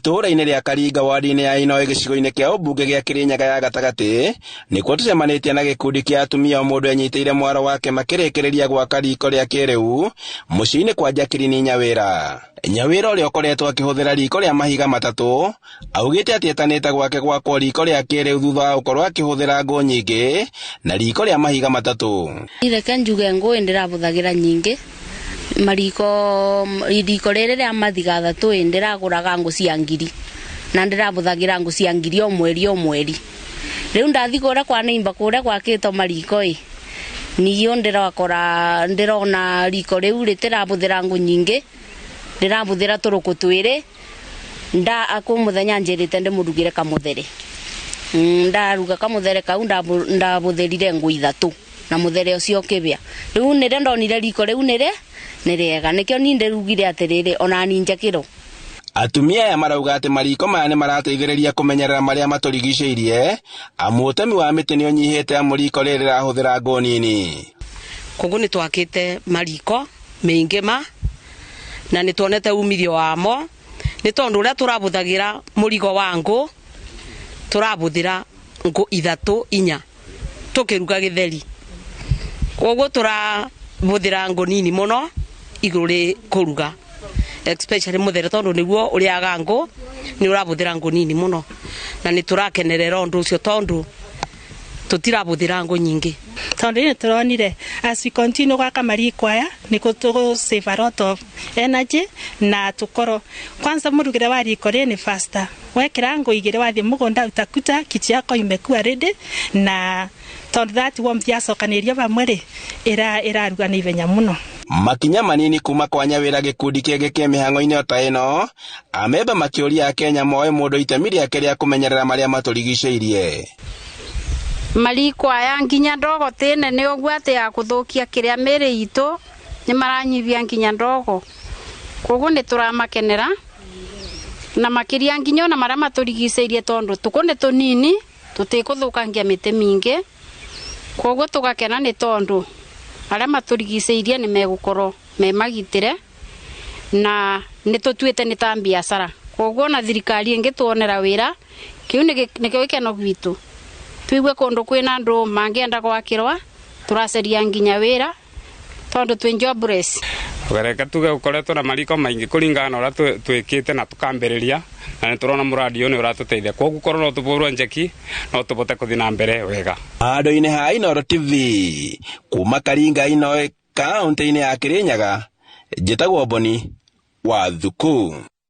Itũũra-inĩ rĩa Karinga ward-inĩ ya Inoĩ gĩcigo-inĩ kĩa ũmbunge gĩa Kĩrĩnyaga ya gatagatĩ nĩkuo tũcemanĩtie na gĩkundi kĩa atumia o mũndũ enyitĩire mwaro wake makĩrĩkĩrĩria gwaka riko rĩa kĩrĩu mũciĩ-inĩ kwa Jacqueline Nyawĩra. Nyawĩra ũrĩa ũkoretwo akĩhũthĩra riko rĩa mahiga matatũ augĩte atĩ etanĩte gwake gwakwo riko rĩa kĩrĩu thutha wa gũkorwo akĩhũthĩra ngũ nyingĩ na riko rĩa mahiga matatũ. Reke njuge ngũ ndĩrabũthagĩra nyingĩ mariko riko rĩrĩ rĩa mathiga athatũ ĩ ndĩragũraga ngũ cia ngiri na ndĩrabũthagĩra ngũ cia ngiri o mweri o mweri. Rĩu ndathi kũrĩa kwa neighbor kũrĩa gwakĩtwo mariko ĩ niyo ndĩrakora ndĩrona riko rĩu rĩtirabũthĩra ngũ nyingĩ, ndĩrabũthĩra tũrũkũ twĩrĩ. Nda kwĩ mũthenya njĩrĩte ndĩmũrugĩre kamũthere, ndaruga kamũthere kau ndabũthĩrire ngũ ithatũ na mũthere ũcio ũkĩbĩa. Rĩu nĩrĩo ndonire riko rĩu nĩrĩ nĩ rĩega, nĩkĩo niĩ ndĩrugire atĩrĩrĩ ona niĩ njakĩrwo. Atumia aya marauga atĩ mariko maya nĩ marateithĩrĩria kũmenyerera marĩa matũrigicĩirie amu ũtemi wa mĩtĩ nĩ ũnyihĩte amu riko rĩrĩ rĩrahũthĩra ngũ nini. Koguo nĩ twakĩte mariko maingĩ ma na nĩ tuonete umithio wamo nĩ tondũ ũrĩa tũrabũthagĩra mũrigo wa ngũ tũrabũthĩra ngũ ithatũ inya tũkĩruga gĩtheri, koguo tũrabũthĩra ngũ nini mũno igũrũ rĩ kũruga, especially mũthere tondũ nĩguo ũrĩaga ngũ nĩ ũrabũthĩra ngũ nini mũno na nĩ tũrakenerera ũndũ ũcio tondũ tũtirabũthĩra ngũ nyingĩ. Tondũ nĩ tũronire as we continue gwaka mariko aya nĩ tũgũ save a lot of energy na tukorwo kwanza mũrugĩre wa riko rĩ nĩ faster. Wekĩra ngũ igĩrĩ wathiĩ mũgũnda utakuta kitu yako imekuwa ready, na tondũ that warmth yacokanĩrio vamwe rĩ ĩraruga na ihenya mũno. Makinya manini kuma kwa Nyawĩra gĩkundi kĩngĩ kĩ mĩhang'o-inĩ o ta ĩno, amemba makĩũria Akenya moe mũndũ itemi rĩake rĩa kũmenyerera marĩa matũrigicĩirie. Mariko aya nginya ndogo ti nene ũguo atĩ ya gũthũkia kĩrĩa mĩĩrĩ itũ, nĩ maranyihia nginya ndogo, koguo nĩ tũramakenera na makĩria nginya ona marĩa matũrigicĩirie tondũ tũkũ nĩ tũnini tũtikũthũkangia mĩtĩ mĩingĩ, koguo tũgakena nĩ tondũ arĩa matũrigicĩirie nĩ megũkorwo me magitĩre na nĩ tũtuĩte nĩ ta biacara, koguo ona thirikari ĩngĩtuonera wĩra kĩu nĩkĩo gĩkeno gwitũ. Tũigue kũndũ kwĩna andũ mangĩenda gwakĩrwa tũracaria nginya wĩra tondũ twĩ jobless. Reke tuge ũkoretwo na mariko maingĩ kũringana na ũrĩa twĩkĩte na tũkambĩrĩria na nĩ tũrona mũradi ũyũ nĩ ũratũteithia, koguo korwo no tũbũrwo njeki no tũbote kũthiĩ na mbere wega. Handũ-inĩ ha Inooro TV kuma Karinga Inoĩ kaũntĩ-inĩ ya Kĩrĩnyaga, njĩtagwo Boni wa Thuku.